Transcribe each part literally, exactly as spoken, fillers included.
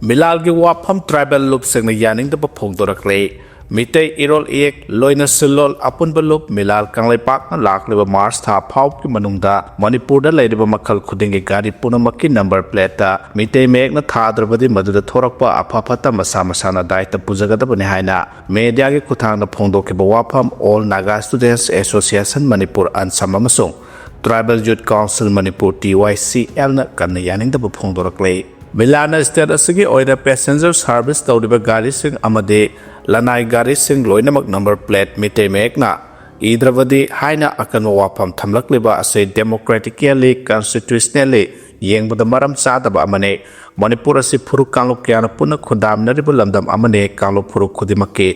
ꯃꯤꯂꯥꯜꯒꯤ ꯋꯥꯐꯝ ꯇ꯭ꯔꯥꯏꯕꯦꯜ ꯂꯨꯞꯁꯤꯡꯅ ꯌꯥꯅꯤꯡꯗꯕ ꯐꯣꯡꯗꯣꯔꯛꯂꯦ꯫ ꯃꯤꯇꯩ ꯏꯔꯣꯜ ꯏꯌꯦꯛ ꯂꯣꯏꯅ ꯁꯤꯜꯂꯣꯜ ꯑꯄꯨꯟꯕ ꯂꯨꯞ ꯃꯤꯂꯥꯜ ꯀꯪꯂꯩꯄꯥꯛꯅ ꯂꯥꯛꯂꯤꯕ ꯃꯥꯔꯆ ꯊꯥ ꯐꯥꯎꯕꯒꯤ ꯃꯅꯨꯡꯗ ꯃꯅꯤꯄꯨꯔꯗ ꯂꯩꯔꯤꯕ ꯃꯈꯜ ꯈꯨꯗꯤꯡꯒꯤ ꯒꯥꯔꯤ ꯄꯨꯝꯅꯃꯛꯀꯤ ꯅꯝꯕꯔ ꯄ꯭ꯂꯦꯠꯇ ꯃꯤꯇꯩ ꯃꯌꯦꯛꯅ ꯊꯥꯗ꯭ꯔꯕꯗꯤ ꯃꯗꯨꯗ ꯊꯣꯔꯛꯄ ꯑꯐ ꯐꯠꯇ ꯃꯁꯥ ꯃꯁꯥꯅ ꯗꯥꯏꯇ ꯄꯨꯖꯒꯗꯕꯅꯤ ꯍꯥꯏꯅ ꯃꯦꯗꯤꯌꯥꯒꯤ ꯈꯨꯠꯊꯥꯡꯗ ꯐꯣꯡꯗꯣꯛꯈꯤꯕ ꯋꯥꯐꯝ All Naga Students Association Manipur, ꯑꯟꯁꯝ, ꯑꯃꯁꯨꯡ Tribal Youth Council Manipur, T Y C ꯑꯦꯜꯅ ꯀꯟꯅ ꯌꯥꯅꯤꯡꯗꯕ ꯐꯣꯡꯗꯣꯔꯛꯂꯦ꯫ ꯃꯤꯂꯥꯟꯅ ꯁ꯭ꯇꯦꯠ ꯑꯁꯤꯒꯤ ꯑꯣꯏꯅ ꯄꯦꯁꯦꯟꯖꯔ ꯁꯥꯔꯚꯤꯁ ꯇꯧꯔꯤꯕ ꯒꯥꯔꯤꯁꯤꯡ ꯑꯃꯗꯤ ꯂꯅꯥꯏ ꯒꯥꯔꯤꯁꯤꯡ ꯂꯣꯏꯅꯃꯛ ꯅꯝꯕꯔ ꯄ꯭ꯂꯦꯠ ꯃꯤꯇꯩ ꯃꯌꯦꯛꯅ ꯏꯗ꯭ꯔꯕꯗꯤ ꯍꯥꯏꯅ ꯑꯀꯟꯕ ꯋꯥꯐꯝ ꯊꯝꯂꯛꯂꯤꯕ ꯑꯁꯤ democratically, constitutionally ꯌꯦꯡꯕꯗ ꯃꯔꯝ ꯆꯥꯗꯕ ꯑꯃꯅꯤ꯫ ꯃꯅꯤꯄꯨꯔ ꯑꯁꯤ ꯐꯨꯔꯨꯞ ꯀꯥꯡꯂꯨꯞ ꯀꯌꯥꯅ ꯄꯨꯟꯅ ꯈꯨꯟꯗꯥꯃꯤꯟꯅꯔꯤꯕ ꯂꯝꯗꯝ ꯑꯃꯅꯤ꯫ ꯀꯥꯡꯂꯨꯞ ꯐꯨꯔꯨꯞ ꯈꯨꯗꯤꯡꯃꯛꯀꯤ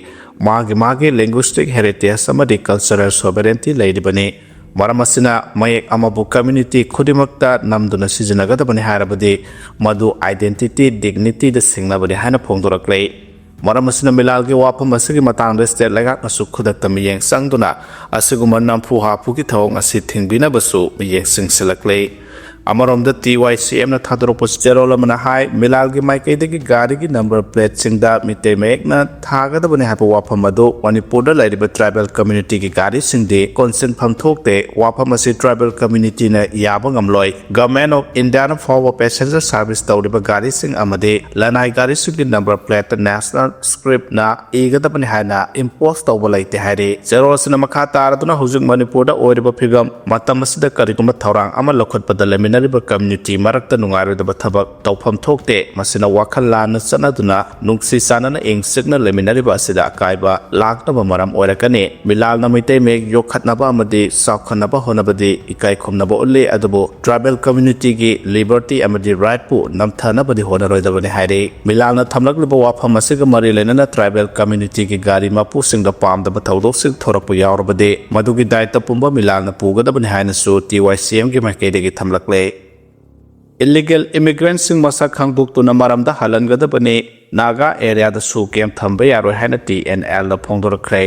ꯃꯥꯒꯤ ꯃꯥꯒꯤ linguistic heritage ꯑꯃꯗꯤ cultural sovereignty ꯂꯩꯔꯤꯕꯅꯤ꯫ ꯃꯔꯝ ꯑꯁꯤꯅ ꯃꯌꯦꯛ ꯑꯃꯕꯨ community ꯈꯨꯗꯤꯡꯃꯛꯇ ꯅꯝꯗꯨꯅ ꯁꯤꯖꯤꯟꯅꯒꯗꯕꯅꯤ ꯍꯥꯏꯔꯕꯗꯤ ꯃꯗꯨ identity, dignityꯗ ꯁꯤꯡꯅꯕꯅꯤ ꯍꯥꯏꯅ ꯐꯣꯡꯗꯣꯔꯛꯂꯦ꯫ ꯃꯔꯝ ꯑꯁꯤꯅ ꯃꯤꯂꯥꯜꯒꯤ ꯋꯥꯐꯝ ꯑꯁꯤꯒꯤ ꯃꯇꯥꯡꯗ ꯁ꯭ꯇꯦꯠ ꯂꯩꯉꯥꯛꯅꯁꯨ ꯈꯨꯗꯛꯇ ꯃꯤꯠꯌꯦꯡ ꯆꯪꯗꯨꯅ ꯑꯁꯤꯒꯨꯝꯕ ꯅꯝꯐꯨ ꯍꯥꯐꯨꯒꯤ ꯊꯧꯑꯣꯡ ꯑꯁꯤ ꯊꯤꯡꯕꯤꯅꯕꯁꯨ ꯃꯤꯠꯌꯦꯡ ꯆꯪꯁꯤꯜꯂꯛꯂꯦ꯫ ꯑꯃꯔꯣꯝꯗ ꯇꯤ ꯋꯥꯏ ꯁꯤ ꯑꯦꯝꯅ ꯊꯥꯗꯣꯔꯛꯄ ꯆꯦꯔꯣꯜ ꯑꯃꯅ ꯍꯥꯏ, ꯃꯤꯂꯥꯜꯒꯤ ꯃꯥꯏꯀꯩꯗꯒꯤ ꯒꯥꯔꯤꯒꯤ ꯅꯝꯕꯔ ꯄ꯭ꯂꯦꯠꯁꯤꯡꯗ ꯃꯤꯇꯩ ꯃꯌꯦꯛꯅ ꯊꯥꯒꯗꯕꯅꯤ ꯍꯥꯏꯕ ꯋꯥꯐꯝ ꯑꯗꯨ ꯃꯅꯤꯄꯨꯔꯗ ꯂꯩꯔꯤꯕ ꯇ꯭ꯔꯥꯏꯕꯦꯜ ꯀꯝꯃ꯭ꯌꯨꯅꯤꯇꯤꯒꯤ ꯒꯥꯔꯤꯁꯤꯡꯗꯤ ꯀꯣꯟꯁꯤꯟꯐꯝ ꯊꯣꯛꯇꯦ꯫ ꯋꯥꯐꯝ ꯑꯁꯤ ꯇ꯭ꯔꯥꯏꯕꯦꯜ ꯀꯝꯃ꯭ꯌꯨꯅꯤꯇꯤꯅ ꯌꯥꯕ ꯉꯝꯂꯣꯏ꯫ Government of Indiaꯅ ꯐꯥꯎꯕ ꯄꯦꯁꯦꯟꯖꯔ ꯁꯥꯔꯚꯤꯁ ꯇꯧꯔꯤꯕ ꯒꯥꯔꯤꯁꯤꯡ ꯑꯃꯗꯤ ꯂꯅꯥꯏ ꯒꯥꯔꯤꯁꯤꯡꯒꯤ ꯅꯝꯕꯔ ꯄ꯭ꯂꯦꯠꯇ ꯅꯦꯁꯅꯦꯜ ꯁ꯭ꯀ꯭ꯔꯤꯞꯅ ꯏꯒꯗꯕꯅꯤ ꯍꯥꯏꯅ ꯏꯝꯄꯣꯁ ꯇꯧꯕ ꯂꯩꯇꯦ ꯍꯥꯏꯔꯤ꯫ ꯆꯦꯔꯣꯜ ꯑꯁꯤꯅ ꯃꯈꯥ ꯇꯥꯔꯗꯨꯅ ꯍꯧꯖꯤꯛ ꯃꯅꯤꯄꯨꯔꯗ ꯑꯣꯏꯔꯤꯕ ꯐꯤꯕꯝ, ꯃꯇꯝ ꯑꯁꯤꯗ ꯀꯔꯤꯒꯨꯝꯕ ꯊꯧꯔꯥꯡ ꯑꯃ ꯂꯧꯈꯠꯄꯗ ꯂꯩꯃꯤꯟꯅꯔꯤꯕ ꯀꯝꯃ꯭ꯌꯨꯅꯤꯇꯤ ꯃꯔꯛꯇ ꯅꯨꯡꯉꯥꯏꯔꯣꯏꯗꯕ ꯊꯕꯛ ꯇꯧꯐꯝ ꯊꯣꯛꯇꯦ꯫ ꯃꯁꯤꯅ ꯋꯥꯈꯜ ꯂꯥꯟꯅ ꯆꯠꯅꯗꯨꯅ ꯅꯨꯡꯁꯤ ꯆꯥꯟꯅꯅ ꯏꯪ ꯆꯤꯛꯅ ꯂꯩꯃꯤꯟꯅꯔꯤꯕ ꯑꯁꯤꯗ ꯑꯀꯥꯏꯕ ꯂꯥꯛꯅꯕ ꯃꯔꯝ ꯑꯣꯏꯔꯛꯀꯅꯤ꯫ ꯃꯤꯂꯥꯜꯅ ꯃꯩꯇꯩ ꯃꯌꯦꯛ ꯌꯣꯛꯈꯠꯅꯕ ꯑꯃꯗꯤ ꯆꯥꯎꯈꯠꯅꯕ ꯍꯣꯠꯅꯕꯗꯤ ꯏꯀꯥꯏ ꯈꯨꯝꯅꯕ ꯎꯠꯂꯤ, ꯑꯗꯨꯕꯨ ꯇ꯭ꯔꯥꯏꯕꯦꯜ ꯀꯝꯃ꯭ꯌꯨꯅꯤꯇꯤꯒꯤ ꯂꯤꯕꯔꯇꯤ ꯑꯃꯗꯤ ꯔꯥꯏꯠꯄꯨ ꯅꯝꯊꯅꯕꯗꯤ ꯍꯣꯠꯅꯔꯣꯏꯗꯕꯅꯤ ꯍꯥꯏꯔꯤ꯫ ꯃꯤꯂꯥꯜꯅ ꯊꯝꯂꯛꯂꯤꯕ ꯋꯥꯐꯝ ꯑꯁꯤꯒ ꯃꯔꯤ ꯂꯩꯅꯅ ꯇ꯭ꯔꯥꯏꯕꯦꯜ ꯀꯝꯃ꯭ꯌꯨꯅꯤꯇꯤꯒꯤ ꯒꯥꯔꯤ ꯃꯄꯨꯁꯤꯡꯗ ꯄꯥꯝꯗꯕ ꯊꯧꯗꯣꯛꯁꯤꯡ ꯊꯣꯔꯛꯄ ꯌꯥꯎꯔꯕꯗꯤ ꯃꯗꯨꯒꯤ ꯗꯥꯏꯇ ꯄꯨꯝꯕ ꯃꯤꯂꯥꯜꯅ ꯄꯨꯒꯗꯕꯅꯤ ꯍꯥꯏꯅꯁꯨ ꯇꯤ ꯋꯥꯏ ꯁꯤ ꯑꯦꯝꯒꯤ ꯃꯥꯏꯀꯩꯗꯒꯤ ꯊꯝꯂꯛꯂꯦ꯫ Illegal immigrantꯁꯤꯡ ꯃꯁꯛ ꯈꯪꯗꯣꯛꯇꯨꯅ ꯃꯔꯝꯗ ꯍꯜꯍꯟꯒꯗꯕꯅꯤ꯫ ꯅꯥꯒꯥ ꯑꯦꯔꯤꯌꯥꯗꯁꯨ ꯀꯦꯝ ꯊꯝꯕ ꯌꯥꯔꯣꯏ ꯍꯥꯏꯅ ꯇꯤ ꯑꯦꯟ ꯑꯦꯜꯅ ꯐꯣꯡꯗꯣꯔꯛꯈ꯭ꯔꯦ꯫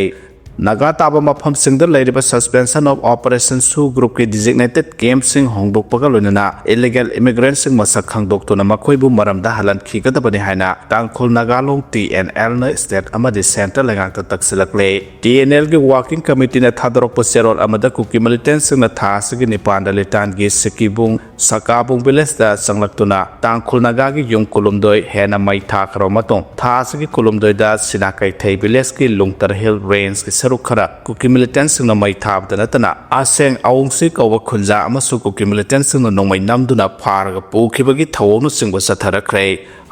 ꯅꯥꯒꯥ ꯇꯥꯕ ꯃꯐꯝꯁꯤꯡꯗ ꯂꯩꯔꯤꯕ Suspension of Operation SoO groupꯀꯤ designated campꯁꯤꯡ ꯍꯣꯡꯗꯣꯛꯄꯒ ꯂꯣꯏꯅꯅ illegal immigrantꯁꯤꯡ ꯃꯁꯛ ꯈꯪꯗꯣꯛꯇꯨꯅ ꯃꯈꯣꯏꯕꯨ ꯃꯔꯝꯗ ꯍꯜꯍꯟꯈꯤꯒꯗꯕꯅꯤ ꯍꯥꯏꯅ ꯇꯥꯡꯈꯨꯜ ꯅꯥꯒꯥ ꯂꯣꯡ TNLꯅ state ꯑꯃꯗꯤ centre ꯂꯩꯉꯥꯛꯇ ꯇꯛꯁꯤꯜꯂꯛꯂꯦ꯫ TNLꯒꯤ working committeeꯅ ꯊꯥꯗꯣꯔꯛꯄ ꯆꯦꯔꯣꯜ ꯑꯃꯗ ꯀꯨꯀꯤ militantꯁꯤꯡꯅ ꯊꯥ ꯑꯁꯤꯒꯤ ꯅꯤꯄꯥꯟꯗ ꯂꯤꯇꯥꯟꯒꯤ ꯁꯤꯀꯤꯕꯨꯡ ꯁꯀꯥꯕꯨꯡ villageꯇ ꯆꯪꯂꯛꯇꯨꯅ ꯇꯥꯡꯈꯨꯜ ꯅꯥꯒꯥꯒꯤ ꯌꯨꯝ ꯀꯨꯟꯍꯨꯝꯗꯣꯏ ꯍꯦꯟꯅ ꯃꯩ ꯊꯥꯈ꯭ꯔꯕ ꯃꯇꯨꯡ, ꯊꯥ ꯑꯁꯤꯒꯤ ꯀꯨꯟꯍꯨꯝꯗꯣꯏꯗ ꯁꯤꯅꯥꯀꯩꯊꯩ villageꯀꯤ ꯂꯨꯡꯇꯔ hill rangeꯀꯤ ꯁꯔꯨꯛ ꯈꯔ ꯀꯨꯀꯤ militantꯁꯤꯡꯅ ꯃꯩ ꯊꯥꯕꯗ ꯅꯠꯇꯅ ꯑꯁꯦꯡ ꯑꯋꯨꯡꯁꯤ ꯀꯧꯕ ꯈꯨꯟꯖꯥ ꯑꯃꯁꯨ ꯀꯨꯀꯤ militantꯁꯤꯡꯅ ꯅꯣꯡꯃꯩ ꯅꯝꯗꯨꯅ ꯐꯥꯔꯒ ꯄꯨꯈꯤꯕꯒꯤ ꯊꯧꯑꯣꯡꯅꯆꯤꯡꯕ ꯆꯠꯊꯔꯛꯈ꯭ꯔꯦ꯫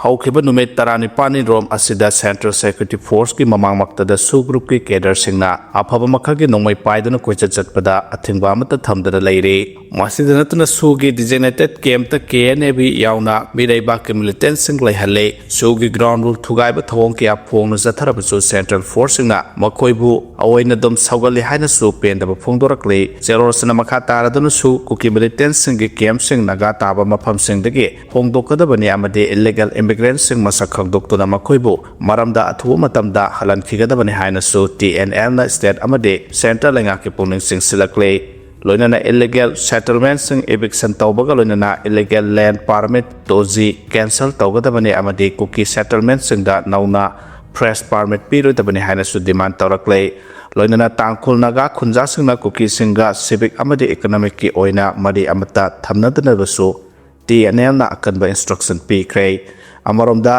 ꯍꯧꯈꯤꯕ ꯅꯨꯃꯤꯠ ꯇꯔꯥꯅꯤꯄꯥꯜꯅꯤ ꯔꯣꯝ ꯑꯁꯤꯗ Central Security Forceꯀꯤ ꯃꯃꯥꯡꯃꯛꯇꯗ SoO groupꯀꯤ cadreꯁꯤꯡꯅ ꯑꯐꯕ ꯃꯈꯜꯒꯤ ꯅꯣꯡꯃꯩ ꯄꯥꯏꯗꯨꯅ ꯀꯣꯏꯆꯠ ꯆꯠꯄꯗ ꯑꯊꯤꯡꯕ ꯑꯃꯠꯇ ꯊꯝꯗꯅ ꯂꯩꯔꯤ꯫ ꯃꯁꯤꯗ ꯅꯠꯇꯅ SoOꯒꯤ designated campꯇ KNA ꯌꯥꯎꯅ ꯃꯤꯔꯩꯕꯥꯛꯀꯤ militantꯁꯤꯡ ꯂꯩꯍꯜꯂꯦ꯫ SoOꯒꯤ ground rule ꯊꯨꯒꯥꯏꯕ ꯊꯧꯑꯣꯡ ꯀꯌꯥ ꯐꯣꯡꯅ ꯆꯠꯊꯔꯕꯁꯨ Central Forceꯁꯤꯡꯅ ꯃꯈꯣꯏꯕꯨ ꯑꯣꯏꯅ ꯑꯗꯨꯝ ꯁꯧꯒꯠꯂꯤ ꯍꯥꯏꯅꯁꯨ ꯄꯦꯟꯗꯕ ꯐꯣꯡꯗꯣꯔꯛꯂꯤ꯫ ꯆꯦꯔꯣꯜꯁꯤꯅ ꯃꯈꯥ ꯇꯥꯔꯗꯨꯅꯁꯨ ꯀꯨꯀꯤ militantꯁꯤꯡꯒꯤ campꯁꯤꯡ ꯅꯥꯒꯥ ꯇꯥꯕ ꯃꯐꯝꯁꯤꯡꯗꯒꯤ ꯍꯣꯡꯗꯣꯛꯀꯗꯕꯅꯤ ꯑꯃꯗꯤ illegal immigrantꯁꯤꯡ ꯃꯁꯛ ꯈꯪꯗꯣꯛꯇꯨꯅ ꯃꯈꯣꯏꯕꯨ ꯃꯔꯝꯗ ꯑꯊꯨꯕ ꯃꯇꯝꯗ ꯍꯜꯍꯟꯈꯤꯒꯗꯕꯅꯤ ꯍꯥꯏꯅꯁꯨ TNLꯅ state ꯑꯃꯗꯤ centre ꯂꯩꯉꯥꯛꯀꯤ ꯄꯨꯛꯅꯤꯡ ꯆꯤꯡꯁꯤꯜꯂꯛꯂꯤ꯫ ꯂꯣꯏꯅꯅ illegal settlementꯁꯤꯡ eviction ꯇꯧꯕꯒ ꯂꯣꯏꯅꯅ illegal land permit ꯇꯣꯖꯤ cancel ꯇꯧꯒꯗꯕꯅꯤ ꯑꯃꯗꯤ ꯀꯨꯀꯤ settlementꯁꯤꯡꯗ ꯅꯧꯅ fresh permit ꯄꯤꯔꯣꯏꯗꯕꯅꯤ ꯍꯥꯏꯅꯁꯨ demand ꯇꯧꯔꯛꯂꯦ꯫ ꯂꯣꯏꯅꯅ ꯇꯥꯡꯈꯨꯜ ꯅꯥꯒꯥ ꯈꯨꯟꯖꯥꯁꯤꯡꯅ ꯀꯨꯀꯤꯁꯤꯡꯒ civic ꯑꯃꯗꯤ economicꯀꯤ ꯑꯣꯏꯅ ꯃꯔꯤ ꯑꯃꯠꯇ ꯊꯝꯅꯗꯅꯕꯁꯨ TNLꯅ ꯑꯀꯟꯕ instruction ꯄꯤꯈ꯭ꯔꯦ꯫ ꯑꯃꯔꯣꯝꯗ,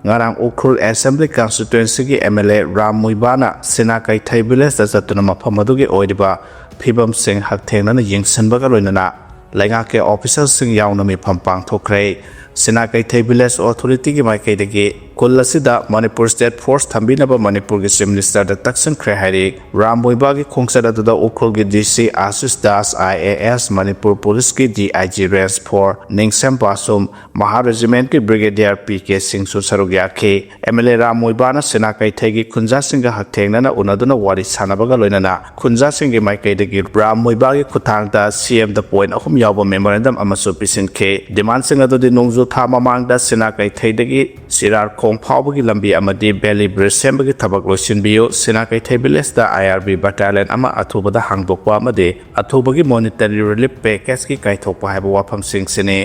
ꯉꯔꯥꯡ ꯎꯈ꯭ꯔꯨꯜ assembly constituencyꯒꯤ MLA ꯔꯥꯝ ꯃꯨꯏꯕꯥꯅ ꯁꯤꯅꯥ ꯀꯩꯊꯩ villageꯇ ꯆꯠꯇꯨꯅ ꯃꯐꯝ ꯑꯗꯨꯒꯤ ꯑꯣꯏꯔꯤꯕ ꯐꯤꯕꯝꯁꯤꯡ ꯍꯛꯊꯦꯡꯅꯅ ꯌꯦꯡꯁꯤꯟꯕꯒ ꯂꯣꯏꯅꯅ ꯂꯩꯉꯥꯛꯀꯤ officialꯁꯤꯡ ꯌꯥꯎꯅ ꯃꯤꯐꯝ ꯄꯥꯡꯊꯣꯛꯈ꯭ꯔꯦ꯫ ꯁꯤꯅꯥ ꯀꯩꯊꯩ village authorityꯒꯤ ꯃꯥꯏꯀꯩꯗꯒꯤ ꯈꯨꯜ ꯑꯁꯤꯗ ꯃꯅꯤꯄꯨꯔ state force ꯊꯝꯕꯤꯅꯕ ꯃꯅꯤꯄꯨꯔꯒꯤ chief ministerꯗ ꯇꯛꯁꯤꯟꯈ꯭ꯔꯦ ꯍꯥꯏꯔꯤ꯫ ꯔꯥꯝ ꯃꯨꯏꯕꯥꯒꯤ ꯈꯣꯡꯆꯠ ꯑꯗꯨꯗ ꯎꯈ꯭ꯔꯨꯜꯒꯤ DC Ashish Das IAS, Manipur policeꯀꯤ DIG range four ꯅꯤꯡꯁꯦꯝ ꯕꯥꯁꯨꯝ, ꯃꯍꯥ regimentꯀꯤ brigadier PK ꯁꯤꯡꯁꯨ ꯁꯔꯨꯛ ꯌꯥꯈꯤ꯫ MLA ꯔꯥꯝ ꯃꯨꯏꯕꯥꯅ ꯁꯤꯅꯥ ꯀꯩꯊꯩꯒꯤ ꯈꯨꯟꯖꯥꯁꯤꯡꯒ ꯍꯛꯊꯦꯡꯅꯅ ꯎꯅꯗꯨꯅ ꯋꯥꯔꯤ ꯁꯥꯟꯅꯕꯒ ꯂꯣꯏꯅꯅ ꯈꯨꯟꯖꯥꯁꯤꯡꯒꯤ ꯃꯥꯏꯀꯩꯗꯒꯤ ꯔꯥꯝ ꯃꯨꯏꯕꯥꯒꯤ ꯈꯨꯠꯊꯥꯡꯗ CMꯗ point ꯑꯍꯨꯝ ꯌꯥꯎꯕ memorandum ꯑꯃꯁꯨ ꯄꯤꯁꯤꯟꯈꯤ꯫ Demandꯁꯤꯡ ꯑꯗꯨꯗꯤ ꯅꯣꯡꯖꯨ ꯊꯥ ꯃꯃꯥꯡꯗ ꯁꯤꯅꯥ ꯀꯩꯊꯩꯗꯒꯤ ꯁꯤꯔꯥꯔꯈꯣꯡ ꯐꯥꯎꯕꯒꯤ ꯂꯝꯕꯤ ꯑꯃꯗꯤ valley bridge ꯁꯦꯝꯕꯒꯤ ꯊꯕꯛ ꯂꯣꯏꯁꯤꯟꯕꯤꯌꯨ꯫ ꯁꯤꯅꯥ ꯀꯩꯊꯩ village ꯇ IRB battalion ꯑꯃ ꯑꯊꯨꯕꯗ ꯍꯥꯡꯗꯣꯛꯄ ꯑꯃꯗꯤ ꯑꯊꯨꯕꯒꯤ monetary relief package ꯀꯤ ꯀꯥꯏꯊꯣꯛꯄ ꯍꯥꯏꯕ ꯋꯥꯐꯝꯁꯤꯡꯁꯤꯅꯤ꯫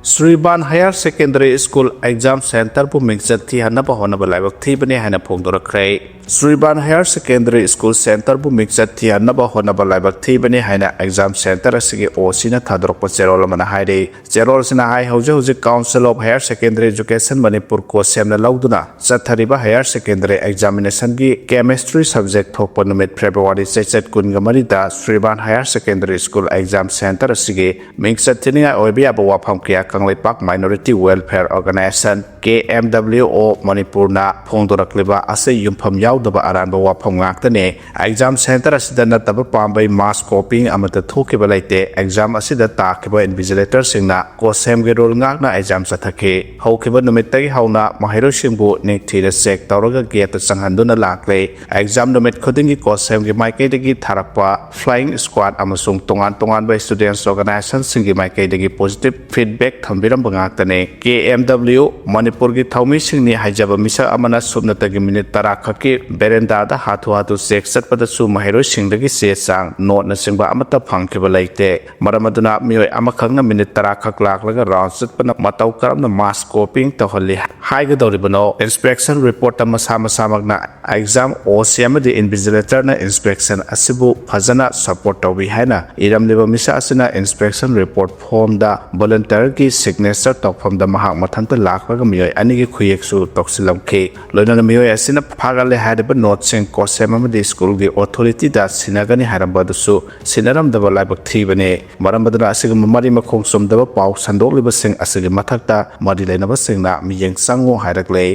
ꯁ꯭ꯔꯤꯕꯥꯟ Higher Secondary School exam center ꯕꯨ ꯃꯤꯡꯆꯠ ꯊꯤꯍꯟꯅꯕ ꯍꯣꯠꯅꯕ ꯂꯥꯏꯕꯛ ꯊꯤꯕꯅꯤ ꯍꯥꯏꯅ ꯐꯣꯡꯗꯣꯔꯛꯈ꯭ꯔꯦ꯫ ꯁ꯭ꯔꯤꯕꯥꯟ Higher Secondary School center ꯕꯨ ꯃꯤꯡꯆꯠ ꯊꯤꯍꯟꯅꯕ ꯍꯣꯠꯅꯕ ꯂꯥꯏꯕꯛ ꯊꯤꯕꯅꯤ ꯍꯥꯏꯅ exam center ꯑꯁꯤꯒꯤ OC ꯅ ꯊꯥꯗꯣꯔꯛꯄ ꯆꯦꯔꯣꯜ ꯑꯃꯅ ꯍꯥꯏꯔꯤ꯫ ꯆꯦꯔꯣꯜꯁꯤꯅ ꯍꯥꯏ, ꯍꯧꯖꯤꯛ ꯍꯧꯖꯤꯛ Council of Higher Secondary Education Manipur ꯀꯣ ꯁꯦꯝꯅ ꯂꯧꯗꯨꯅ ꯆꯠꯊꯔꯤꯕ higher secondary examination ꯒꯤ chemistry subject ꯊꯣꯛꯄ ꯅꯨꯃꯤꯠ February ꯆꯩꯆꯠ ꯀꯨꯟꯒ ꯃꯔꯤꯗ ꯁ꯭ꯔꯤꯕꯥꯟ Higher Secondary School exam center ꯑꯁꯤꯒꯤ ꯃꯤꯡꯆꯠ ꯊꯤꯅꯤꯡꯉꯥꯏ ꯑꯣꯏꯕ ꯌꯥꯕ ꯋꯥꯐꯝ ꯀꯌꯥ Kangleipak Minority Welfare Organisation, KMWO, ꯃꯅꯤꯄꯨꯔꯅ ꯐꯣꯡꯗꯣꯔꯛꯂꯤꯕ ꯑꯁꯤ ꯌꯨꯝꯐꯝ ꯌꯥꯎꯗꯕ ꯑꯔꯥꯟꯕ ꯋꯥꯐꯝ ꯉꯥꯛꯇꯅꯤ꯫ Exam center ꯑꯁꯤꯗ ꯅꯠꯇꯕ ꯄꯥꯝꯕꯩ mass copying ꯑꯃꯠꯇ ꯊꯣꯛꯈꯤꯕ ꯂꯩꯇꯦ꯫ Exam ꯑꯁꯤꯗ ꯇꯥꯈꯤꯕ invigilator ꯁꯤꯡꯅ ꯀꯣꯁꯦꯝꯒꯤ rule ꯉꯥꯛꯅ exam ꯆꯠꯊꯈꯤ꯫ ꯍꯧꯈꯤꯕ ꯅꯨꯃꯤꯠꯇꯒꯤ ꯍꯧꯅ ꯃꯍꯩꯔꯣꯏꯁꯤꯡꯕꯨ ꯅꯤꯡꯊꯤꯅ check ꯇꯧꯔꯒ gate ꯇ ꯆꯪꯍꯟꯗꯨꯅ ꯂꯥꯛꯂꯦ꯫ Exam ꯅꯨꯃꯤꯠ ꯈꯨꯗꯤꯡꯒꯤ ꯀꯣꯁꯦꯝꯒꯤ ꯃꯥꯏꯀꯩꯗꯒꯤ ꯊꯥꯔꯛꯄ flying squad ꯑꯃꯁꯨꯡ ꯇꯣꯉꯥꯟ ꯇꯣꯉꯥꯟꯕ students organization ꯁꯤꯡꯒꯤ ꯃꯥꯏꯀꯩꯗꯒꯤ positive feedback ꯊꯝꯕꯤꯔꯝꯕ ꯉꯥꯛꯇꯅꯤ꯫ KMWO ꯃꯅꯤꯄꯨꯔꯒꯤ ꯊꯧꯃꯤꯁꯤꯡꯅꯤ ꯍꯥꯏꯖꯕ ꯃꯤꯁꯛ ꯑꯃꯅ ꯁꯨꯞꯅꯇꯒꯤ ꯃꯤꯅꯤꯠ ꯇꯔꯥ ꯈꯛꯀꯤ veranda ꯗ ꯍꯥꯊꯨ ꯍꯥꯊꯨ check ꯆꯠꯄꯗꯁꯨ ꯃꯍꯩꯔꯣꯏꯁꯤꯡꯗꯒꯤ ꯆꯦ ꯆꯥꯡ, note ꯅꯆꯤꯡꯕ ꯑꯃꯠꯇ ꯐꯪꯈꯤꯕ ꯂꯩꯇꯦ꯫ ꯃꯔꯝ ꯑꯗꯨꯅ ꯃꯤꯑꯣꯏ ꯑꯃꯈꯛꯅ ꯃꯤꯅꯤꯠ ꯇꯔꯥ ꯈꯛ ꯂꯥꯛꯂꯒ round ꯆꯠꯄꯅ ꯃꯇꯧ ꯀꯔꯝꯅ mass copying ꯇꯧꯍꯜꯂꯤ ꯍꯥꯏꯒꯗꯧꯔꯤꯕꯅꯣ? Inspection report ꯇ ꯃꯁꯥ ꯃꯁꯥꯃꯛꯅ exam OC ꯑꯃꯗꯤ invigilator ꯅ inspection ꯑꯁꯤꯕꯨ ꯐꯖꯅ support ꯇꯧꯏ ꯍꯥꯏꯅ ꯏꯔꯝꯂꯤꯕ ꯃꯤꯁꯛ ꯑꯁꯤꯅ inspection report form ꯗ volunteer ꯒꯤ signature ꯇꯧꯐꯝꯗ ꯃꯍꯥꯛ ꯃꯊꯟꯇ ꯂꯥꯛꯂꯒ ꯃꯤꯑꯣꯏ ꯑꯅꯤꯒꯤ ꯈꯨꯌꯦꯛꯁꯨ ꯇꯧꯁꯤꯜꯂꯝꯈꯤ꯫ ꯂꯣꯏꯅꯅ ꯃꯤꯑꯣꯏ ꯑꯁꯤꯅ ꯐꯥꯒꯠꯂꯦ ꯍꯥꯏꯔꯤꯕ note ꯁꯤꯡ ꯀꯣꯁꯦꯝ ꯑꯃꯗꯤ school ꯒꯤ authority ꯗ ꯁꯤꯟꯅꯒꯅꯤ ꯍꯥꯏꯔꯝꯕ ꯑꯗꯨꯁꯨ ꯁꯤꯟꯅꯔꯝꯗꯕ ꯂꯥꯏꯕꯛ ꯊꯤꯕꯅꯤ꯫ ꯃꯔꯝ ꯑꯗꯨꯅ ꯑꯁꯤꯒꯨꯝꯕ ꯃꯔꯤ ꯃꯈꯣꯡ ꯆꯨꯝꯗꯕ ꯄꯥꯎ ꯁꯟꯗꯣꯛꯂꯤꯕꯁꯤꯡ ꯑꯁꯤꯒꯤ ꯃꯊꯛꯇ ꯃꯔꯤ ꯂꯩꯅꯕꯁꯤꯡꯅ ꯃꯤꯠꯌꯦꯡ ꯆꯪꯉꯨ ꯍꯥꯏꯔꯛꯂꯦ꯫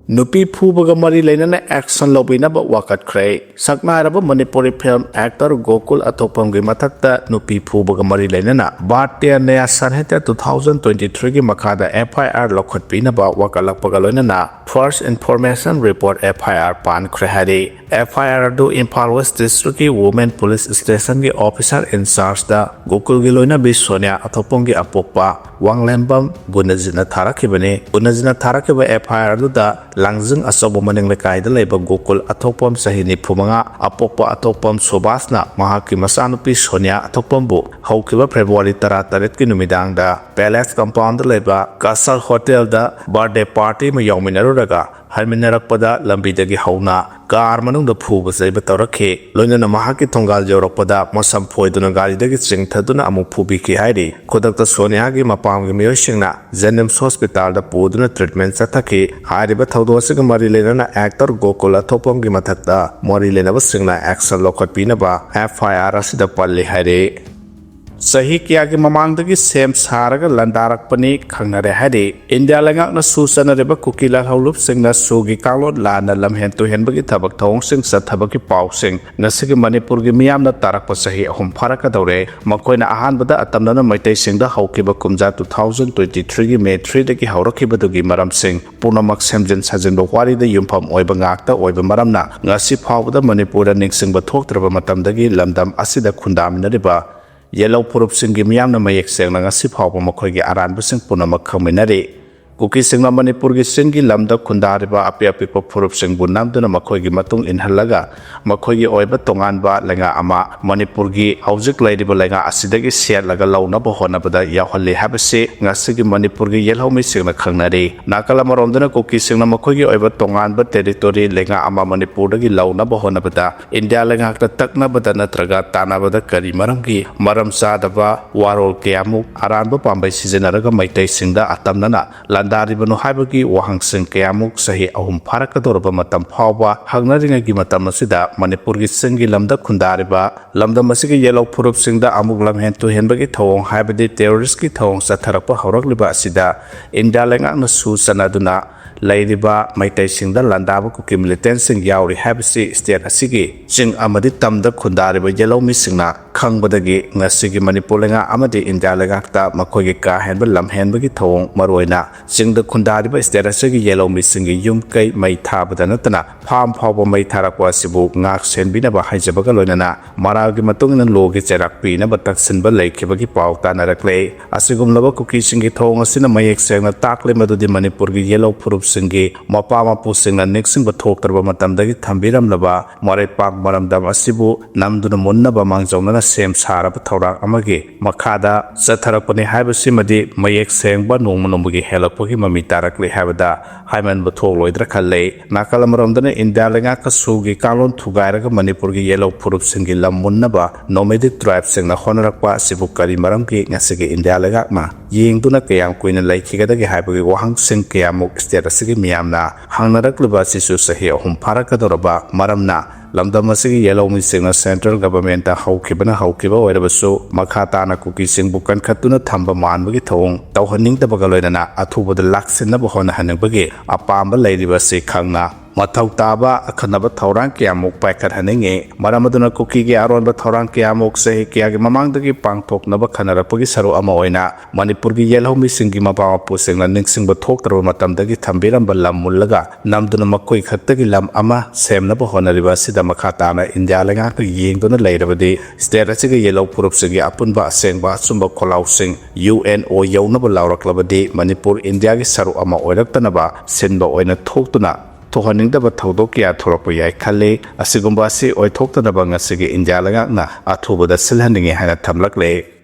ꯅꯨꯄꯤ ꯐꯨꯕꯒ ꯃꯔꯤ ꯂꯩꯅꯅ action ꯂꯧꯕꯤꯅꯕ ꯋꯥꯀꯠꯈ꯭ꯔꯦ꯫ ꯁꯛꯅꯥꯏꯔꯕ ꯃꯅꯤꯄꯨꯔꯤ film actor ꯒꯣꯀꯨꯜ ꯑꯊꯣꯛꯄꯝꯒꯤ ꯃꯊꯛꯇ ꯅꯨꯄꯤ ꯐꯨꯕꯒ ꯃꯔꯤ ꯂꯩꯅꯅ ꯚꯥꯔꯇꯤꯌ ꯅꯌꯥ ꯁꯥꯍꯤꯇ꯭ꯌ two thousand twenty three ꯒꯤ ꯃꯈꯥꯗ F I R ꯂꯧꯈꯠꯄꯤꯅꯕ ꯋꯥꯀꯠꯂꯛꯄꯒ ꯂꯣꯏꯅꯅ First Information Report F I R ꯄꯥꯟꯈ꯭ꯔꯦ ꯍꯥꯏꯔꯤ꯫ F I R ꯑꯗꯨ ꯏꯝꯐꯥꯜ West District ꯀꯤ Women Police Station ꯒꯤ officer in charge ꯗ ꯒꯣꯀꯨꯜꯒꯤ ꯂꯣꯏꯅꯕꯤ ꯁꯣꯅꯤꯌꯥ ꯑꯊꯣꯛꯄꯝꯒꯤ ꯑꯄꯣꯛꯄ ꯋꯥꯡꯂꯦꯝꯕꯝ ꯒꯨꯅꯖꯤꯠꯅ ꯊꯥꯔꯛꯈꯤꯕꯅꯤ꯫ ꯒꯨꯅꯖꯤꯠꯅ ꯊꯥꯔꯛꯈꯤꯕ F I R ꯑꯗꯨꯗ ꯂꯥꯡꯖꯤꯡ ꯑꯆꯧꯕ ꯃꯅꯤꯡ ꯂꯩꯀꯥꯏꯗ ꯂꯩꯕ ꯒꯣꯀꯨꯜ ꯑꯊꯣꯛꯄꯝ, ꯆꯍꯤ ꯅꯤꯐꯨ ꯃꯉꯥ, ꯑꯄꯣꯛꯄ ꯑꯊꯣꯛꯄꯝ ꯁꯨꯕꯥꯁꯅ ꯃꯍꯥꯛꯀꯤ ꯃꯆꯥꯅꯨꯄꯤ ꯁꯣꯅꯤꯌꯥ ꯑꯊꯣꯛꯄꯝꯕꯨ ꯍꯧꯈꯤꯕ February ꯇꯔꯥ ꯇꯔꯦꯠꯀꯤ ꯅꯨꯃꯤꯗꯥꯡꯗ Palace compound ꯗ ꯂꯩꯕ ꯀꯁꯜ Hotel ꯗ birthday party ꯑꯃ ꯌꯥꯎꯃꯤꯟꯅꯔꯨꯔꯒ ꯍꯟꯃꯤꯟꯅꯔꯛꯄꯗ ꯂꯝꯕꯤꯗꯒꯤ ꯍꯧꯅ car ꯃꯅꯨꯡꯗ ꯐꯨꯕ ꯆꯩꯕ ꯇꯧꯔꯛꯈꯤ꯫ ꯂꯣꯏꯅꯅ ꯃꯍꯥꯛꯀꯤ ꯊꯣꯡꯒꯥꯜ ꯌꯧꯔꯛꯄꯗ ꯃꯁꯝ ꯐꯣꯏꯗꯨꯅ ꯒꯥꯔꯤꯗꯒꯤ ꯆꯤꯡꯊꯗꯨꯅ ꯑꯃꯨꯛ ꯐꯨꯕꯤꯈꯤ ꯍꯥꯏꯔꯤ꯫ ꯈꯨꯗꯛꯇ ꯁꯣꯅꯤꯌꯥꯒꯤ ꯃꯄꯥꯝꯒꯤ ꯃꯤꯑꯣꯏꯁꯤꯡꯅ JNIMS hospital ꯗ ꯄꯨꯗꯨꯅ treatment ꯆꯠꯊꯈꯤ꯫ ꯍꯥꯏꯔꯤꯕ ꯊꯧꯗꯣꯛ ꯑꯁꯤꯒ ꯃꯔꯤ ꯂꯩꯅꯅ actor ꯒꯣꯀꯨꯜ ꯑꯊꯣꯛꯄꯝꯒꯤ ꯃꯊꯛꯇ ꯃꯔꯤ ꯂꯩꯅꯕꯁꯤꯡꯅ action ꯂꯧꯈꯠꯄꯤꯅꯕ F I R ꯑꯁꯤꯗ ꯄꯜꯂꯤ ꯍꯥꯏꯔꯤ꯫ ꯆꯍꯤ ꯀꯌꯥꯒꯤ ꯃꯃꯥꯡꯗꯒꯤ ꯁꯦꯝ ꯁꯥꯔꯒ ꯂꯥꯟꯗꯥꯔꯛꯄꯅꯤ ꯈꯪꯅꯔꯦ ꯍꯥꯏꯔꯤ꯫ ꯏꯟꯗꯤꯌꯥ ꯂꯩꯉꯥꯛꯅ ꯁꯨ ꯆꯠꯅꯔꯤꯕ ꯀꯨꯀꯤ ꯂꯥꯜꯍꯧꯂꯨꯞꯁꯤꯡꯅ ꯁꯨꯒꯤ ꯀꯥꯡꯂꯣꯟ ꯂꯥꯟꯅ ꯂꯝꯍꯦꯟ ꯇꯨꯍꯦꯟꯕꯒꯤ ꯊꯕꯛ ꯊꯧꯑꯣꯡꯁꯤꯡ ꯆꯠꯊꯕꯒꯤ ꯄꯥꯎꯁꯤꯡ ꯉꯁꯤꯒꯤ ꯃꯅꯤꯄꯨꯔꯒꯤ ꯃꯤꯌꯥꯝꯅ ꯇꯥꯔꯛꯄ ꯆꯍꯤ ꯑꯍꯨꯝ ꯐꯥꯔꯛꯀꯗꯧꯔꯦ꯫ ꯃꯈꯣꯏꯅ ꯑꯍꯥꯟꯕꯗ ꯑꯇꯝꯅꯅ ꯃꯩꯇꯩꯁꯤꯡꯗ ꯍꯧꯈꯤꯕ ꯀꯨꯝꯖꯥ two thousand twenty three ꯒꯤ May three ꯗꯒꯤ ꯍꯧꯔꯛꯈꯤꯕꯗꯨꯒꯤ ꯃꯔꯝꯁꯤꯡ ꯄꯨꯝꯅꯃꯛ ꯁꯦꯝꯖꯤꯟ ꯁꯥꯖꯤꯟꯕ ꯋꯥꯔꯤꯗ ꯌꯨꯝꯐꯝ ꯑꯣꯏꯕ ꯉꯥꯛꯇ ꯑꯣꯏꯕ ꯃꯔꯝꯅ ꯉꯁꯤ ꯐꯥꯎꯕꯗ ꯃꯅꯤꯄꯨꯔꯗ ꯅꯤꯡꯁꯤꯡꯕ ꯊꯣꯛꯇ꯭ꯔꯕ ꯃꯇꯝꯗꯒꯤ ꯂꯝꯗꯝ ꯑꯁꯤꯗ ꯈꯨꯟꯗꯥꯃꯤꯟꯅꯔꯤꯕ ꯌꯦꯜꯍꯧ ꯐꯨꯔꯨꯞꯁꯤꯡꯒꯤ ꯃꯤꯌꯥꯝꯅ ꯃꯌꯦꯛ ꯁꯦꯡꯅ ꯉꯁꯤ ꯐꯥꯎꯕ ꯃꯈꯣꯏꯒꯤ ꯑꯔꯥꯟꯕꯁꯤꯡ ꯄꯨꯝꯅꯃꯛ ꯈꯪꯃꯤꯟꯅꯔꯤ꯫ ꯀꯨꯀꯤꯁꯤꯡꯅ ꯃꯅꯤꯄꯨꯔꯒꯤ ꯆꯤꯡꯒꯤ ꯂꯝꯗ ꯈꯨꯟꯗꯥꯔꯤꯕ ꯑꯄꯤꯛ ꯑꯄꯤꯛꯄ ꯐꯨꯔꯨꯞꯁꯤꯡꯕꯨ ꯅꯝꯗꯨꯅ ꯃꯈꯣꯏꯒꯤ ꯃꯇꯨꯡ ꯏꯟꯍꯜꯂꯒ ꯃꯈꯣꯏꯒꯤ ꯑꯣꯏꯕ ꯇꯣꯉꯥꯟꯕ ꯂꯩꯉꯥꯛ ꯑꯃ ꯃꯅꯤꯄꯨꯔꯒꯤ ꯍꯧꯖꯤꯛ ꯂꯩꯔꯤꯕ ꯂꯩꯉꯥꯛ ꯑꯁꯤꯗꯒꯤ ꯁꯦꯠꯂꯒ ꯂꯧꯅꯕ ꯍꯣꯠꯅꯕꯗ ꯌꯥꯎꯍꯜꯂꯤ ꯍꯥꯏꯕꯁꯤ ꯉꯁꯤꯒꯤ ꯃꯅꯤꯄꯨꯔꯒꯤ ꯌꯦꯜꯍꯧꯃꯤꯁꯤꯡꯅ ꯈꯪꯅꯔꯤ꯫ ꯅꯥꯀꯜ ꯑꯃꯔꯣꯝꯗꯅ ꯀꯨꯀꯤꯁꯤꯡꯅ ꯃꯈꯣꯏꯒꯤ ꯑꯣꯏꯕ ꯇꯣꯉꯥꯟꯕ territory ꯂꯩꯉꯥꯛ ꯑꯃ ꯃꯅꯤꯄꯨꯔꯗꯒꯤ ꯂꯧꯅꯕ ꯍꯣꯠꯅꯕꯗ ꯏꯟꯗꯤꯌꯥ ꯂꯩꯉꯥꯛꯇ ꯇꯛꯅꯕꯗ ꯅꯠꯇ꯭ꯔꯒ ꯇꯥꯟꯅꯕꯗ ꯀꯔꯤ ꯃꯔꯝꯒꯤ ꯃꯔꯝ ꯆꯥꯗꯕ ꯋꯥꯔꯣꯜ ꯀꯌꯥꯃꯨꯛ ꯑꯔꯥꯟꯕ ꯄꯥꯝꯕꯩ ꯁꯤꯖꯤꯟꯅꯔꯒ ꯃꯩꯇꯩꯁꯤꯡꯗ ꯑꯇꯝꯅꯅ ꯂꯥꯟꯗꯥꯔꯤꯕꯅꯣ ꯍꯥꯏꯕꯒꯤ ꯋꯥꯍꯪꯁꯤꯡ ꯀꯌꯥꯃꯨꯛ ꯆꯍꯤ ꯑꯍꯨꯝ ꯐꯥꯔꯛꯀꯗꯧꯔꯕ ꯃꯇꯝ ꯐꯥꯎꯕ ꯍꯪꯅꯔꯤꯉꯩꯒꯤ ꯃꯇꯝ ꯑꯁꯤꯗ ꯃꯅꯤꯄꯨꯔꯒꯤ ꯆꯤꯡꯒꯤ ꯂꯝꯗ ꯈꯨꯟꯗꯥꯔꯤꯕ ꯂꯝꯗꯝ ꯑꯁꯤꯒꯤ ꯌꯦꯜꯍꯧ ꯐꯨꯔꯨꯞꯁꯤꯡꯗ ꯑꯃꯨꯛ ꯂꯝꯍꯦꯟ ꯇꯨꯍꯦꯟꯕꯒꯤ ꯊꯧꯑꯣꯡ ꯍꯥꯏꯕꯗꯤ terrorist ꯀꯤ ꯊꯧꯑꯣꯡ ꯆꯠꯊꯔꯛꯄ ꯍꯧꯔꯛꯂꯤꯕ ꯑꯁꯤꯗ ꯏꯟꯗꯤꯌꯥ ꯂꯩꯉꯥꯛꯅ ꯁꯨ ꯆꯠꯅꯗꯨꯅ ꯂꯩꯔꯤꯕ ꯃꯩꯇꯩꯁꯤꯡꯗ ꯂꯥꯟꯗꯥꯕ ꯀꯨꯀꯤ ꯃꯤꯂꯤꯇꯦꯟꯁꯤꯡ ꯌꯥꯎꯔꯤ ꯍꯥꯏꯕꯁꯤ ꯁ꯭ꯇꯦꯠ ꯑꯁꯤꯒꯤ ꯆꯤꯡ ꯑꯃꯗꯤ ꯇꯝꯗ ꯈꯨꯟꯗꯥꯔꯤꯕ ꯌꯦꯜꯍꯧꯃꯤꯁꯤꯡꯅ ꯈꯪꯕꯗꯒꯤ ꯉꯁꯤꯒꯤ ꯃꯅꯤꯄꯨꯔ ꯂꯩꯉꯥꯛ ꯑꯃꯗꯤ ꯏꯟꯗꯤꯌꯥ ꯂꯩꯉꯥꯛꯇ ꯃꯈꯣꯏꯒꯤ ꯀꯥ ꯍꯦꯟꯕ ꯂꯝ ꯍꯦꯟꯕꯒꯤ ꯊꯧꯑꯣꯡ, ꯃꯔꯨꯑꯣꯏꯅ ꯆꯤꯡꯗ ꯈꯨꯟꯗꯥꯔꯤꯕ ꯁ꯭ꯇꯦꯠ ꯑꯁꯤꯒꯤ ꯌꯦꯜꯍꯧꯃꯤꯁꯤꯡꯒꯤ ꯌꯨꯝ ꯀꯩ ꯃꯩ ꯊꯥꯕꯗ ꯅꯠꯇꯅ ꯐꯥꯔꯝ ꯐꯥꯎꯕ ꯃꯩ ꯊꯥꯔꯛꯄ ꯑꯁꯤꯕꯨ ꯉꯥꯛ ꯁꯦꯟꯕꯤꯅꯕ ꯍꯥꯏꯖꯕꯒ ꯂꯣꯏꯅꯅ ꯃꯔꯥꯜꯒꯤ ꯃꯇꯨꯡ ꯏꯟꯅ ꯂꯣꯒꯤ ꯆꯩꯔꯥꯛ ꯄꯤꯅꯕ ꯇꯛꯁꯤꯟꯕ ꯂꯩꯈꯤꯕꯒꯤ ꯄꯥꯎ ꯇꯥꯅꯔꯛꯂꯦ꯫ ꯑꯁꯤꯒꯨꯝꯂꯕ ꯀꯨꯀꯤꯁꯤꯡꯒꯤ ꯊꯧꯑꯣꯡ ꯑꯁꯤꯅ ꯃꯌꯦꯛ ꯁꯦꯡꯅ ꯇꯥꯛꯂꯦ ꯃꯗꯨꯗꯤ ꯃꯅꯤꯄꯨꯔꯒꯤ ꯌꯦꯜꯍꯧ ꯐꯨꯔꯨꯞꯁꯤꯡꯒꯤ ꯃꯄꯥ ꯃꯄꯨꯁꯤꯡꯅ ꯅꯤꯡꯁꯤꯡꯕ ꯊꯣꯛꯇ꯭ꯔꯕ ꯃꯇꯝꯗꯒꯤ ꯊꯝꯕꯤꯔꯝꯂꯕ ꯃꯔꯩꯄꯥꯛ ꯃꯔꯝꯗꯝ ꯑꯁꯤꯕꯨ ꯅꯝꯗꯨꯅ ꯃꯨꯟꯅꯕ ꯃꯥꯡꯖꯧꯅꯅ ꯁꯦꯝ ꯁꯥꯔꯕ ꯊꯧꯔꯥꯡ ꯑꯃꯒꯤ ꯃꯈꯥꯗ ꯆꯠꯊꯔꯛꯄꯅꯤ ꯍꯥꯏꯕꯁꯤꯃꯗꯤ ꯃꯌꯦꯛ ꯁꯦꯡꯕ ꯅꯣꯡꯃ ꯅꯣꯡꯃꯒꯤ ꯍꯦꯜꯂꯛꯄꯒꯤ ꯃꯃꯤ ꯇꯥꯔꯛꯂꯤ ꯍꯥꯏꯕꯗ ꯍꯥꯏꯃꯟꯕ ꯊꯣꯛꯂꯣꯏꯗ꯭ꯔꯥ ꯈꯜꯂꯦ꯫ ꯅꯥꯀꯜ ꯑꯃꯔꯣꯝꯗꯅ ꯏꯟꯗꯤꯌꯥ ꯂꯩꯉꯥꯛꯀ ꯁꯨꯒꯤ ꯀꯥꯡꯂꯣꯟ ꯊꯨꯒꯥꯏꯔꯒ ꯃꯅꯤꯄꯨꯔꯒꯤ ꯌꯦꯜꯍꯧ ꯐꯨꯔꯨꯞꯁꯤꯡꯒꯤ ꯂꯝ ꯃꯨꯟꯅꯕ ꯅꯣꯃꯦꯗꯤꯛ ꯇ꯭ꯔꯥꯏꯕꯁꯤꯡꯅ ꯍꯣꯠꯅꯔꯛꯄ ꯑꯁꯤꯕꯨ ꯀꯔꯤ ꯃꯔꯝꯒꯤ ꯉꯁꯤꯒꯤ ꯏꯟꯗꯤꯌꯥ ꯂꯩꯉꯥꯛꯅ ꯌꯦꯡꯗꯨꯅ ꯀꯌꯥꯝ ꯀꯨꯏꯅ ꯂꯩꯈꯤꯒꯗꯒꯦ ꯍꯥꯏꯕꯒꯤ ꯋꯥꯍꯪꯁꯤꯡ ꯀꯌꯥꯃꯨꯛ ꯁ꯭ꯇꯦꯠ ꯑꯁꯤꯒꯤ ꯃꯤꯌꯥꯝꯅ ꯍꯪꯅꯔꯛꯂꯤꯕ ꯑꯁꯤꯁꯨ ꯆꯍꯤ ꯑꯍꯨꯝ ꯐꯥꯔꯛꯀꯗꯧꯔꯕ ꯃꯔꯝꯅ ꯂꯝꯗꯝ ꯑꯁꯤꯒꯤ ꯌꯦꯜꯍꯧꯃꯤꯁꯤꯡꯅ ꯁꯦꯟꯇ꯭ꯔꯦꯜ ꯒꯚꯔꯟꯃꯦꯟꯠꯇ ꯍꯧꯈꯤꯕꯅ ꯍꯧꯈꯤꯕ ꯑꯣꯏꯔꯕꯁꯨ ꯃꯈꯥ ꯇꯥꯅ ꯀꯨꯀꯤꯁꯤꯡꯕꯨ ꯀꯟꯈꯠꯇꯨꯅ ꯊꯝꯕ ꯃꯥꯟꯕꯒꯤ ꯊꯧꯑꯣꯡ ꯇꯧꯍꯟꯅꯤꯡꯗꯕꯒ ꯂꯣꯏꯅꯅ ꯑꯊꯨꯕꯗ ꯂꯥꯛꯁꯤꯟꯅꯕ ꯍꯣꯠꯅꯍꯟꯅꯤꯡꯕꯒꯤ ꯑꯄꯥꯝꯕ ꯂꯩꯔꯤꯕ ꯑꯁꯤ ꯈꯪꯅ ꯃꯊꯧ ꯇꯥꯕ ꯑꯈꯟꯅꯕ ꯊꯧꯔꯥꯡ ꯀꯌꯥꯃꯨꯛ ꯄꯥꯏꯈꯠꯍꯟꯅꯤꯡꯏ꯫ ꯃꯔꯝ ꯑꯗꯨꯅ ꯀꯨꯀꯤꯒꯤ ꯑꯔꯣꯟꯕ ꯊꯧꯔꯥꯡ ꯀꯌꯥꯃꯨꯛ ꯆꯍꯤ ꯀꯌꯥꯒꯤ ꯃꯃꯥꯡꯗꯒꯤ ꯄꯥꯡꯊꯣꯛꯅꯕ ꯈꯟꯅꯔꯛꯄꯒꯤ ꯁꯔꯨꯛ ꯑꯃ ꯑꯣꯏꯅ ꯃꯅꯤꯄꯨꯔꯒꯤ ꯌꯦꯜꯍꯧꯃꯤꯁꯤꯡꯒꯤ ꯃꯄꯥ ꯃꯄꯨꯁꯤꯡꯅ ꯅꯤꯡꯁꯤꯡꯕ ꯊꯣꯛꯇ꯭ꯔꯕ ꯃꯇꯝꯗꯒꯤ ꯊꯝꯕꯤꯔꯝꯕ ꯂꯝ ꯃꯨꯜꯂꯒ ꯅꯝꯗꯨꯅ ꯃꯈꯣꯏ ꯈꯛꯇꯒꯤ ꯂꯝ ꯑꯃ ꯁꯦꯝꯅꯕ ꯍꯣꯠꯅꯔꯤꯕ ꯑꯁꯤꯗ ꯃꯈꯥ ꯇꯥꯅ ꯏꯟꯗꯤꯌꯥ ꯂꯩꯉꯥꯛꯅ ꯌꯦꯡꯗꯨꯅ ꯂꯩꯔꯕꯗꯤ ꯁ꯭ꯇꯦꯠ ꯑꯁꯤꯒꯤ ꯌꯦꯜꯍꯧ ꯐꯨꯔꯨꯞꯁꯤꯡꯒꯤ ꯑꯄꯨꯟꯕ ꯑꯁꯦꯡꯕ ꯑꯆꯨꯝꯕ ꯈꯣꯜꯂꯥꯎꯁꯤꯡ ꯌꯨ ꯑꯦꯟ ꯑꯣ ꯌꯧꯅꯕ ꯂꯥꯎꯔꯛꯂꯕꯗꯤ ꯃꯅꯤꯄꯨꯔ ꯏꯟꯗꯤꯌꯥꯒꯤ ꯁꯔꯨꯛ ꯑꯃ ꯑꯣꯏꯔꯛꯇꯅꯕ ꯁꯤꯟꯕ ꯑꯣꯏꯅ ꯊꯣꯛꯇꯨꯅ ꯊꯣꯛꯍꯟꯅꯤꯡꯗꯕ ꯊꯧꯗꯣꯛ ꯀꯌꯥ ꯊꯣꯛꯂꯛꯄ ꯌꯥꯏ ꯈꯜꯂꯤ꯫ ꯑꯁꯤꯒꯨꯝꯕ ꯑꯁꯤ ꯑꯣꯏꯊꯣꯛꯇꯅꯕ ꯉꯁꯤꯒꯤ ꯏꯟꯗꯤꯌꯥ ꯂꯩꯉꯥꯛꯅ ꯑꯊꯨꯕꯗ ꯁꯤꯜꯍꯟꯅꯤꯡꯏ ꯍꯥꯏꯅ ꯊꯝꯂꯛꯂꯦ꯫